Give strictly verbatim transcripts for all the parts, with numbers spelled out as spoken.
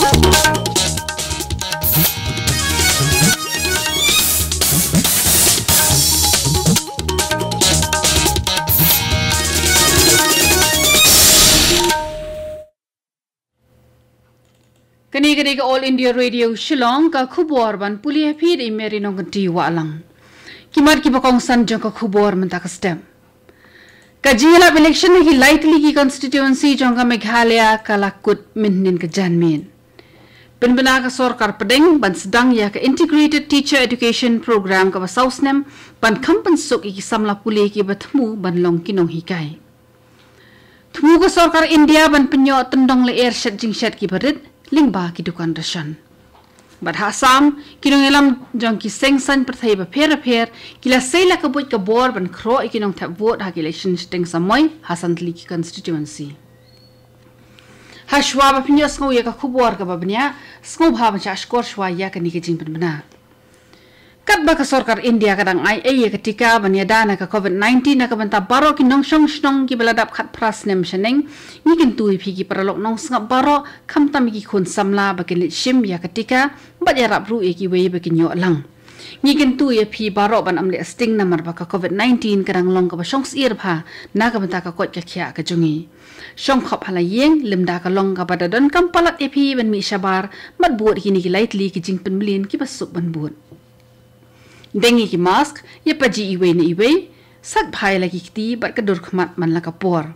Kane ka dei ka All India Radio Shillong, ka khubor ban pule ha phi da i Mary Nongkynti Wahlang. Ki mat kiba kongsan jong ka khubor mynta ka step. Ka jingïalap election ha ki lai tylli ki constituency jong ka Meghalaya ka la kut mynhynnin ka janmiet. Pynbna ka sorkar pdeng ban sdang ïa ka Integrated Teacher Education Program kaba saw snem ban kham pynsuk ïa ki samla pule kiba thmu ban long ki nonghikai. Thmu ka sorkar India ban pynïoh tyndong lyer shet jingshet kiba rit lyngba ki dukan ration. Bad ha Assam, ki nongïalam jong ki seng saiñ pyrthei bapher bapher ki la sei la ka buit ka bor ban khroh ïa ki nongthep vote ha ki election shiteng samoi ha san tylli ki constituency. Hashwa ba pynïohsngew ïa ka khubor kaba bniah, sngewbha ban shah shkor shwa ïa kane ka jingpynbna. Katba ka sorkar India ka dang ai ei ïa ka tika ban ïada na ka COVID nineteen na ka bynta baroh ki nongshong shnong kiba la dap khatphra snem shaneng, ngi kyntu ïa phi ki paralok nongsngap baroh, khamtam ïa ki khun samla ba kin leit shim ïa ka tika bad ïarap ruh ïa kiwei ba kin ïoh lang. Ngi kyntu ïa phi baroh ban ym leh sting namar ba ka COVID nineteen ka dang long kaba shong syier bha na ka bynta ka koit ka khiah ka jong ngi. Shong khop ha la ïing, lymda ka long kaba da donkam palat ïa phi ban mih shabar, bad bud ïa kine ki lai tylli ki jingpynmlien kiba suk ban bud. Deng ïa ki mask, ïa paji iwei na iwei, sait bha ïa la ki kti bad ka dur khmat man la ka por.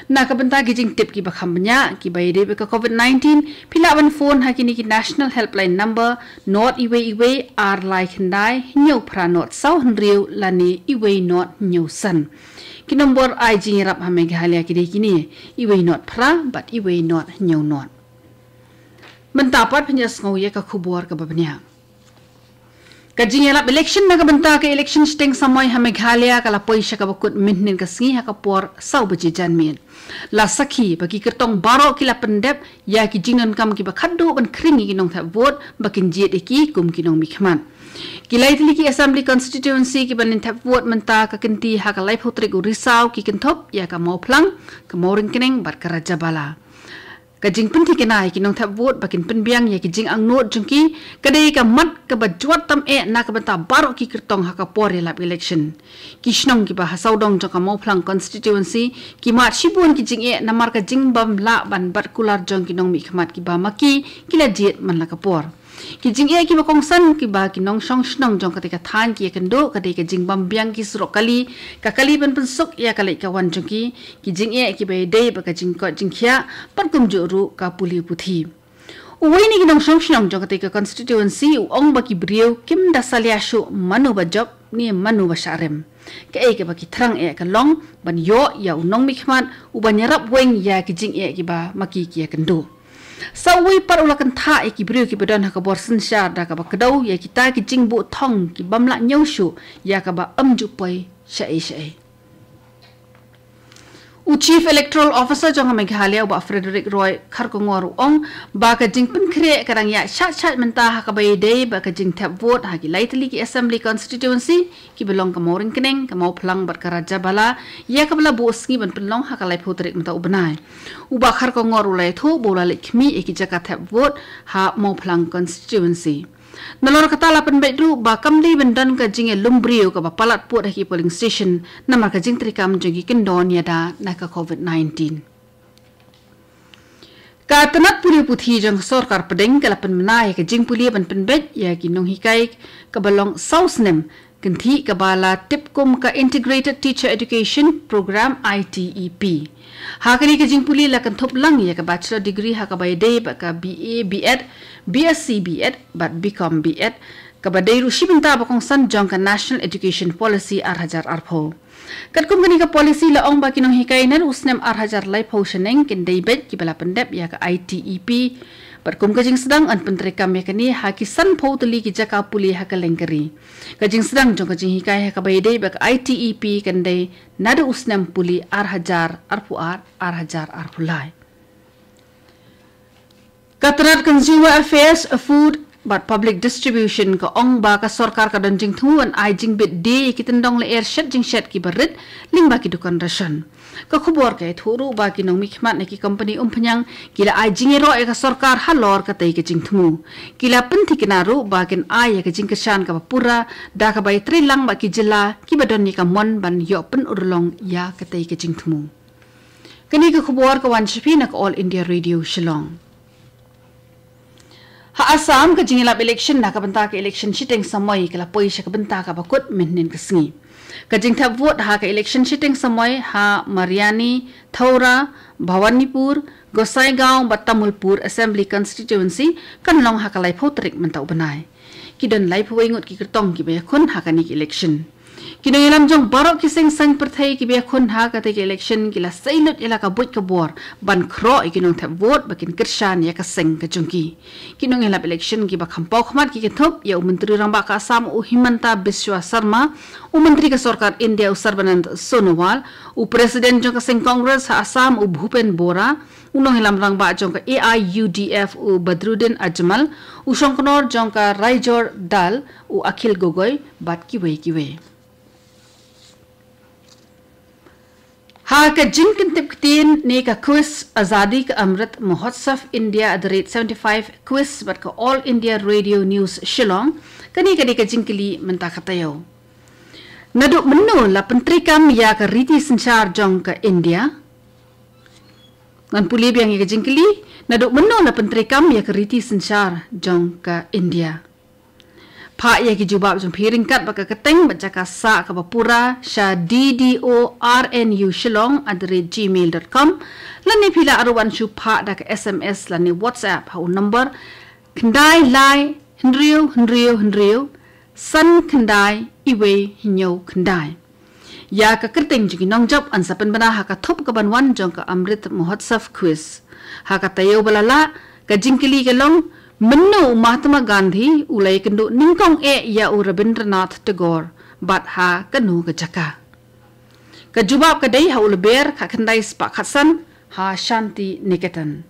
Na ka bynta ki jingtip kiba kham bniah kiba ïadei bad ka COVID nineteen, phi lah ban phone ha kine ki National Helpline Number, not iwei iwei ar lai khyndai hynñiew phra not saw hynriew lane iwei not hynñiew san. Ki nombor ai jingïarap ha Meghalaya ki dei kine, iwei not phra bad iwei not hynñiew not. Mynta pat pynïohsngew ïa ka khubor kaba bniah. Ka jingïalap election na ka bynta ka election shiteng samoi ha Meghalaya ka la poi sha kaba kut mynhynnin ka sngi ha ka por saw baje janmiet. La sakhi ba ki kyrtong baroh ki la pyndep ïa ki jingdonkam kiba khatduh ban khring ïa ki nongthep vote ba kin jied ïa ki kum ki nongmihkhmat. Ki lai tylli ki assembly constituency kiban len thep vote mynta ka kynti ha ka laiphew tarik u Risaw ki kynthup ïa ka Mawphlang, ka Mawryngkneng bad ka Rajabala. Ka jingpynthikna ïa ki nongthep vote ba kin pynbiang ïa ki jingangnud jong ki ka dei ka mat kaba jwat tam eh na ka bynta baroh ki kyrtong ha ka por ïalap election. Ki shnong kiba ha sawdong jong ka Mawphlang constituency ki mad shibun ki jingeh namar ka jingbym lah ban bat kular jong ki nongmihkhmat kiba ma ki ki la jied man la ka por. Ki jingeh kiba kongsan kiba ki nongshong shnong jong kata ka thaiñ ki ïakynduh ka dei ka jingbym biang ki surok kali, ka kali ban pynsuk ïa ka leit ka wan jong ki, ki jingeh kiba ïadei bad ka jingkoit jingkhiah, bad kumjuh ruh ka pule puthi. Uwei na ki nongshong shnong jong kata ka constituency u ong ba ki briew kim da salia shuh mano ba jop ne mano ba shah rem. Kaei kaba ki thrang eh ka long ban ïoh ïa u nongmihkhmat uban ïarap weng ïa ki jingeh kiba ma ki ki ïakynduh. Sa uwei pat u la kynthah ïa ki briew kiba don ha ka bor synshar da kaba kdew ïa kita ki jingbuh thong kibym lah ñiew shuh ïa kaba ym ju poi shaei shaei. U Chief Electoral Officer jong ka Meghalaya u Bah Frederick Roy Kharkongor u ong ba ka jingpynkhreh ka dang ïaid shait shait mynta ha kaba ïadei bad ka jingthep vote ha ki lai tylli ki assembly constituency kiba long ka Mawryngkneng, ka Mawphlang bad ka Rajabala, ïa kaba la buh sngi ban pynlong ha ka laiphew tarik mynta u bnai. U Bah Kharkongor u la ïathuh ba u la leit khmih ïa ki jaka thep vote ha Mawphlang constituency. Nalor kata la pynbeit ruh ba kam dei ban don ka jingïalum briew kaba palat pud ha ki polling station namar ka jingtreikam jong ki kyndon ïada na ka COVID nineteen. Ka tnat pule puthi jong ka sorkar pdeng ka la pynbna ïa ka jingpule ban pynbeit ïa ki nonghikai kaba long saw snem, kynthih kaba la tip kum ka Integrated Teacher Education Program, I T E P. Ha kane ka jingpule la kynthup lang ïa ka bachelor degree ha kaba ïadei bad ka B A B Ed, B Sc B Ed bad B Com B Ed, kaba dei ruh shi bynta ba kongsan jong ka National Education Policy ar hajar arphew. Katkum kane ka policy la ong ba ki nonghikai naduh u snem ar hajar laiphew shaneng kin dei beit kiba la pyndep ïa ka I T E P. Bad kum ka jingsdang yn pyntreikam ïa kane ha ki sanphew tylli ki jaka pule ha kylleng ka ri. Ka jingsdang jong ka jinghikai ha kaba ïadei bad ka I T E P kan dei naduh u snem pule ar hajar arphew ar, ar hajar arphew lai. Ka tnat Consumer Affairs, Food, bad Public Distribution ka ong ba ka sorkar ka don jingthmu ban ai jingbit die ïa ki tyndong lyer shet jingshet kiba rit lyngba ki dukan ration. Ka khubor ka ïathuh ruh ba ki nongmihkhmat na ki kompani umphniang ki la ai jingïaroh ïa ka sorkar halor katei ka jingthmu. Ki la pynthikna ruh ba kin ai ïa ka jingkyrshan kaba pura da kaba ïatreilang bad ki jylla kiba don ïa ka mon ban ïoh pynurlong ïa katei ka jingthmu. Kane ka khubor ka wan sha phi na ka All India Radio Shillong. Ha Assam, ka jingïalap election na ka bynta ka election shiteng samoi ka la poi sha ka bynta kaba kut mynhynnin ka sngi. Ka jingthep vote ha ka election shiteng samoi ha Mariani, Thaura, Bhawanipur, Gosaigaon bad Tamulpur Assembly Constituency kan long ha ka laiphew tarik mynta u bnai. Ki don laiphew wei ngut ki kyrtong kiba ïakhun ha kane ka election. Ki nongïalam jong baroh ki seng saiñ pyrthei kiba ïakhun ha katei ka election ki la sei lut ïa la ka buit ka bor ban khroh ïa ki nongthep vote ba kin kyrshan ïa ka seng ka jong ki. Ki nongïalap election kiba kham paw khmat ki kynthup ïa u Myntri Rangbah ka Assam u Himanta Biswa Sarma, u Myntri ka Sorkar India u Sarbanand Sonowal, u President jong ka seng Congress ha Assam u Bhupen Bora, u nongïalam rangbah jong ka A I U D F u Badruddin Ajmal, u shongknor jong ka Raijor Dal u Akhil Gogoi bad kiwei kiwei. Ha ka jingkyntip ktien ne ka quiz Azadi ka Amrit Mahotsav India at the rate seventy-five quiz bad ka All India Radio News Shillong, kane ka dei ka jingkylli mynta ka taïew. Naduh mynno la pyntreikam ïa ka riti synshar jong ka India? Ngan pule biang ïa ka jingkylli, naduh mynno la pyntreikam ïa ka riti synshar jong ka India? Phah ïa ki jubab jong phi ryngkat bad ka kyrteng bad jaka sah kaba pura sha D D O R N U Shillong at the rate gmail dot com. Lane phi lah ruh ban shu phah da ka S M S lane WhatsApp ha u number khyndai lai hynriew hynriew hynriew san khyndai iwei hynñiew khyndai. Ïa ka kyrteng jong ki nongjop yn sa pynbna ha ka thup kaban wan jong ka Amrit Mahotsav Quiz. Ha ka taïew ba la lah, ka jingkylli ka long, mynno u Mahatma Gandhi u la ïakynduh nyngkong eh ïa u Rabindranath Tagore bad ha kano ka jaka? Ka jubab ka dei ha u Lber khatkhyndai spah khatsan ha Shanti Niketan.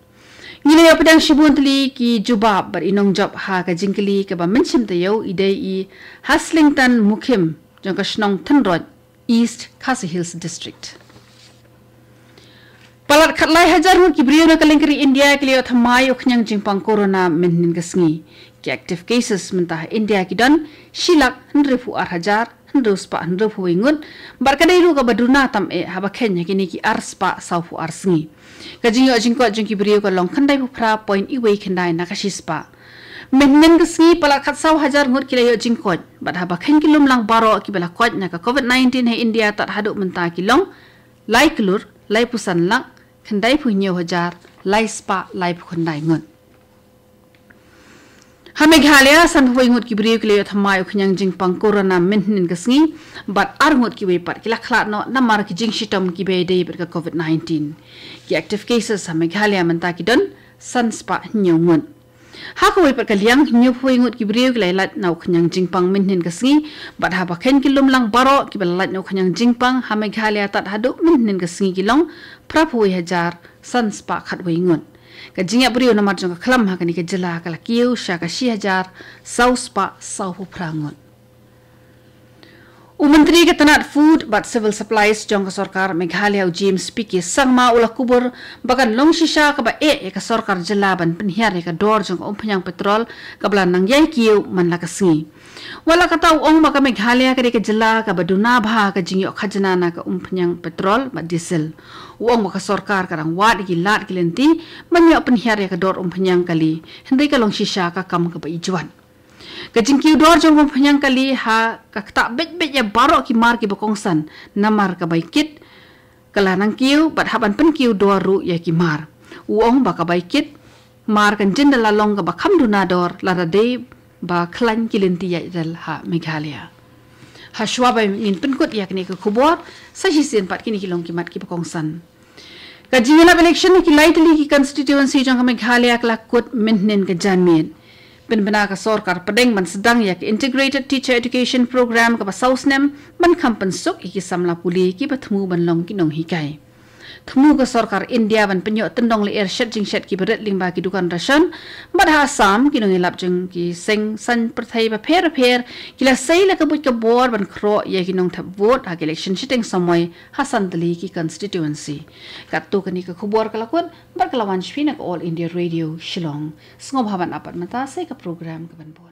Ngi la ïoh pdiang shibun tylli ki jubab bad i nongjop ha ka jingkylli kaba mynshem taïew, i dei i Haslington Mukhim jong ka shnong Thynroit, East Khasi Hills District. Palat khatlai hajar ngut ki briew na ka lyngkri India ki la ïoh thymmai u khñiang jingpang corona mynhynnin ka sngi. Ki active cases mynta ha India ki don shi lak hynriewphew ar hajar hynriew spah hynriewphew wei ngut, bad ka dei ruh kaba duna tam eh haba kheiñ ha kine ki ar spah sawphew ar sngi. Ka jingïoh jingkoit jong ki briew ka long khyndaiphew phra point iwei khyndai na ka shispah. Mynhynnin ka sngi palat khatsaw hajar ngut ki la ïoh jingkoit, bad haba kheiñ ki lumlang baroh kiba la koit na ka covid nineteen ha India tad haduh mynta ki long lai klur laiphew san lak khyndaiphew hynñiew hajar lai spah laiphew khyndai ngut. Ha Meghalaya, sanphew wei ngut ki briew ki la ïoh thymmai u khñiang jingpang corona mynhynnin ka sngi, bad ar ngut kiwei pat ki la khlad noh namar ki jingshitom kiba ïadei bad ka covid nineteen. Ki active cases ha Meghalaya mynta ki don san spah hynñiew ngut. Ha kawei pat ka liang, hynñiewphew wei ngut ki briew ki la ïalait na u khñiang jingpang mynhynnin ka sngi, bad haba kheiñ ki lumlang baroh kiba la lait na u khñiang jingpang ha Meghalaya tad haduh mynhynnin ka sngi ki long phraphew wei hajar san spah khatwei ngut. Ka jingïap briew namar jong ka khlam ha kane ka jylla ka la kiew sha ka shi hajar saw spah sawphew phra ngut. U Myntri ka tnat Food bad Civil Supplies jong ka sorkar Meghalaya u James P K Sangma u la kubur ba kan long shisha kaba eh ïa ka sorkar jylla ban pynhiar ïa ka dor jong ka umphniang petrol kaba la nang ïai kiew man la ka sngi. Wat la katta u ong ba ka Meghalaya ka dei ka jylla kaba duna bha ka jingïoh khajna na ka umphniang petrol bad diesel. U ong ba ka sorkar ka dang wad ïa ki lad ki lynti ban ïoh pynhiar ïa ka dor umphniang kali, hynrei ka long shisha ka kam kaba ijwat. Ka jingkiew dor jong ka umphniang kali ha ka ktah beit beit ïa baroh ki mar kiba kongsan, namar ka bai kit ka la nang kiew bad hap ban pynkiew dor ruh ïa ki mar. U ong ba ka bai kit mar kan jin da la long kaba kham duna dor lada dei ba khlaiñ ki lynti ïaid rel ha Meghalaya. Ha shuwa ba ngin pynkut ïa kane ka khubor, sa shisien pat kine ki long ki mat kiba kongsan. Ka jingïalap election ha ki lai tylli ki constituency jong ka Meghalaya ka la kut mynhynnin ka janmiet. Pynbna ka sorkar pdeng ban sdang ïa ka Integrated Teacher Education Program kaba saw snem ban kham pynsuk ïa ki samla pule kiba thmu ban long ki nonghikai. thmu ka sorkar India ban pynïoh tyndong lyer shet jingshet kiba rit lyngba ki dukan ration. Bad ha Assam, ki nongïalap jong ki seng saiñ pyrthei bapher bapher ki la sei la ka buit ka bor ban khroh ïa ki nongthep vote ha ka election shiteng samoi ha san tylli ki constituency. Katto katne ka khubor ka la kut bad ka la wan sha phi na ka All India Radio Shillong. Sngewbha ban ap pat mynta sa ïa ka program kaban bud.